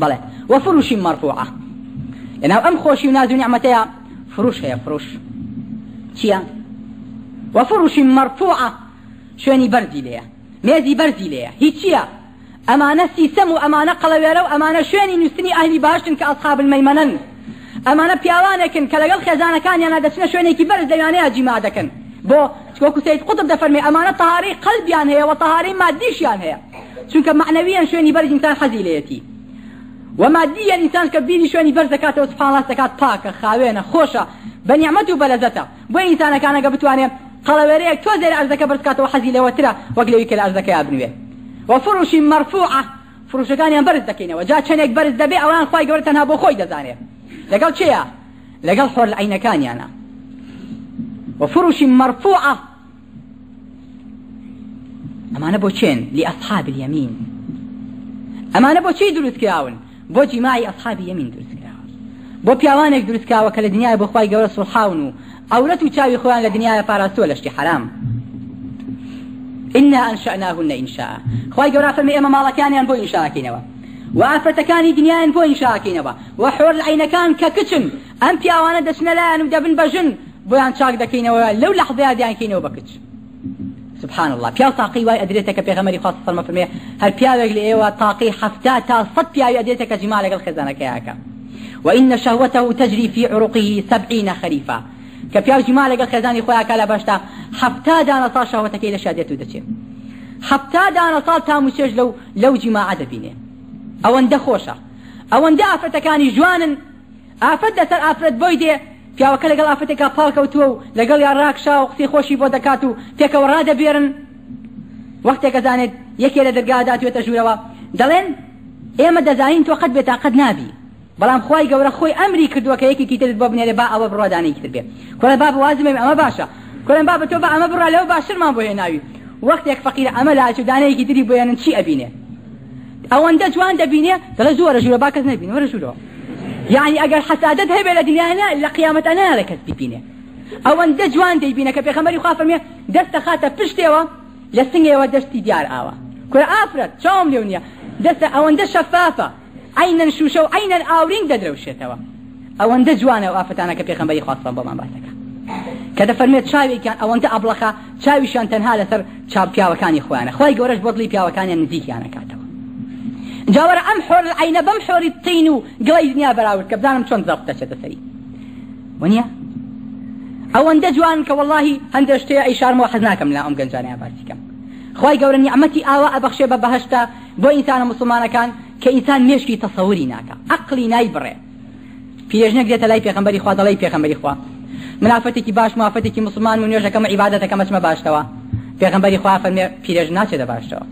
بەڵێ وفرش مرفوعە لەناو ئەم خۆشی و ناز و نیعمەتەیە فروش هەیە فروش چییە؟ وفرش مرفوعە شوێنی بەرزی لێیە مێزی بەرزی لێیە هی چییە؟ ئەمانە سیسەم و ئەمانە قەڵەوێرە و ئەمانە شوێنی نووستنی ئەهلی بەهەشتن کە ئەصحاب المەیمەنەن ئەمانە پیاوانێکن کە لەگەڵ خێزانەکانیانە دەچنە شوێنێکی بەرز لەوانەیە جیما دەکەن بۆ وەکو سید قوتب دەفەرمێ ئەمانە تەهارەی قەلبیان هەیە و تەهارەی مادیشیان هەیە چونکە مەعنەویان شوێنی بەرز ئینسان حەزی لێیەتی و مادیان ئینسان کە بیری شوێنی بەرز دەکاتەوە سبحان الله دەکات پاکە خاوێنە خۆشە بە نیعمەت و بەلەزەتە بۆ ئینسانەکانەکە بتوانێ قەڵەوێرەیەک تۆزێ لە ئەرزەکە بەرز کاتەوە حەزی لەوەترە وەک لەوی کە لە ئەرزەکەیا بنوێ و فرش مرفوعە فروشەکانیان بەرز دەکەینەوە جا چەندێک بەرز دەبێ ئەوان خوای گەورە تەنها بۆ خۆی دەزانێ لەگەڵ چێیە لەگەڵ حۆر عەینەکانیانە و فرش مرفوعە ئەمانە بۆ چێن لأصحاب اليمين ئەمانە بۆ چی دروست کراون بۆ جیماعی ئەصحابی یەمین دروست کراون بۆ پیاوانێک دروست کراوە کە لە دنیای بۆ خوای گەورە سوڵحاون و عەورەت و چاوی خۆیان لە دنیای پاراستووە لە شتی حەرام. إنا أنشأناهن إنشاء خوای گەورە فەرمی ئێمە ماڵەکانیان بۆ ئینشاکەینەوە و ئافرەتەکانی دنیایان بۆ ئینشاکەینەوە و حۆر عەینەکان کە کچن ئەم پیاوانە دەچنە لایان و دەبن بە ژن بۆیان چاک دەکەینەوە لەو لەحظەیە دیانکەینەوە بە کچ. سبحان الله پیاو تاقی وای ئەدرێتە کە پێغەمبەری خوا صلی الله علیه و فەرمێ هەر پیاوێک لە ئێوە تاقی 70 تا 100 پیاوی ئەدرێتە کە جیما لەگەڵ خێزانەکەیاکە وإن شهوته تجري في عروقه 70 خريفا کە پیاو جیما لەگەڵ خێزانی خۆیاکە لە بەشتا 70 دانە ساڵ شەهوەتەکەی لە شادێت و دەچێت 70 دانە ساڵ تام و چێژ لەو جیماعە دەبینێ. ئەوەندە خۆشە ئەوەندە ئافرەتەکانی جوانن ئافرەت لەسەر ئافرەت بۆی دێ پیاوەکە لەگەڵ ئافرەتێکا پاڵکەوتووە و لەگەڵ یا ڕاکشا و قسەی خۆشی بۆ دەکات و پێکەوە ڕادەبێرن. وەختێک ئەزانێت یەکێ لە دەرگادا توێتە ژوورەوە دەڵێن ئێمە دەزانین تۆ قەت بێتاقەت نابی بەڵام خوای گەورە خۆی ئەمری کردووە کە یەکێکی ترت بۆ بنێرێ با ئەوە بڕوا دانەیەکی تر بێ. کوڕێ بابە وازم ئەمە باشە. کوڕێن بابە تۆ بە ئەمە بڕوا لەوە باشترمان بۆ هێناوی. وەختێک فەقیرە ئەمە لاچ و دانەیەکی تری بۆ هێنن چی ئەبینێ؟ ئەوەندە جوان دەبینێ دەڵێ زوو وەرە ژوورە با کەس نەبینێ وەرە ژوورەوە. یعنی ئەگەر حەسادەت هەبێ لە دنیا نا لە قیامەتە نایەڵێ کەس بیبینێ. ئەوەندە جوان دەیبینە کە پێغەمبەری خوا فەرمێ دەست دەخاتە پشتێوە لە سنگێوە دەستی دیار ئاوە. کورە ئافرەت چاوم لێو نییە دەستە ئەوەندە شەفافە عەینەن شوشە و عەینەن ئاورینگ دەدرەوشێتەوە. ئەوەندە جوانە ئەو ئافرەتانە کە پێغەمبەری خوا سڵام بۆمان باس دەکا کە دەفەرمێت چاوێکیان ئەوەندە ئەبڵەخە چاویشیان تەنها لەسەر چاو پیاوەکانی خۆیانە خوای گەورەش بۆ دڵی پیاوەکانیان نزیکیان ئەکاتەوە. جا وەرە ئەم حۆر عەینە بەم حۆری تین و گڵەی دنیا بەراورد کە بزانم چۆن زەبت دەچێتە سەری وەنیە ئەوەندە جوان کە وەڵاهی هەندێک شتێ ئەی شارمەوە حەز ناکەم لە ئەم گەنجانەیان باسی کەم. خوای گەورە نیعمەتی ئاوا ئەبەخشێ بە بەهەشتە بۆ ئینسانە موسڵمانەکان کە ئینسان مێشکی تەسەوری ناکا عەقڵی نایبڕێ. پیرێژنێک دێتە لای پێغەمبەری خوا دەڵێی پێغەمبەری خوا من ئافرەتێکی باش موافەتێکی موسڵمانم و نوێژەکەم و عیبادەتەکەم ئەچمە باشتەوە. پێغەمبەری خوا فەرمێ پیرێژن ناچێتە باشتەوە.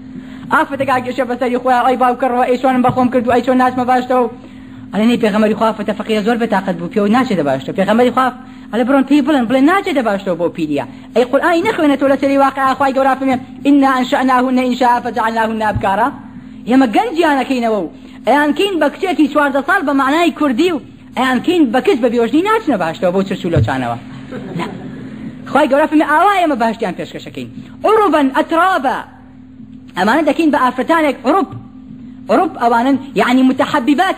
ئافرەتەکە ئاگێشێ بەسەری خۆیان ئەی باوکەڕەوە ئەی چۆنم بەخۆم کرد و ئەی چۆن ناچمە باشتەوە. ئەڵێ نەی پێغەمبەری خوا ئافرەتە فەقیرە زۆر بێتاقەت بوو پێوە ناچێتە باشتەوە. پێغەمبەری خوا ئەڵێ بڕۆن پێی بڵێن بڵێ ناچێتە باشتەوە بۆ پیریە. ئەی قورئانی نەخوێنێتەوە لە سەری واقع خوای گەورە فەرمێ ئینا ئەنشەناهن ئینشاء فجعلناهن ئەبکارا. ئێمە گەنجیانەکەینەوە و ئەیانکەین بە کچێکی 14 ساڵ بە معنای کوردی و ئەیانکەین بە کچ بە بێوەژنی ناچنە باشتەوە بۆ چرچ و لۆچانەوە. خوای گەورە فەرمێ ئاوا ئێمە بەهەشتیان پێشکەشەکەین عروبا ئەترابا. ئەمانە دەکەین بە ئافرەتانێک عروب عروب ئەوانن یعنی متحببات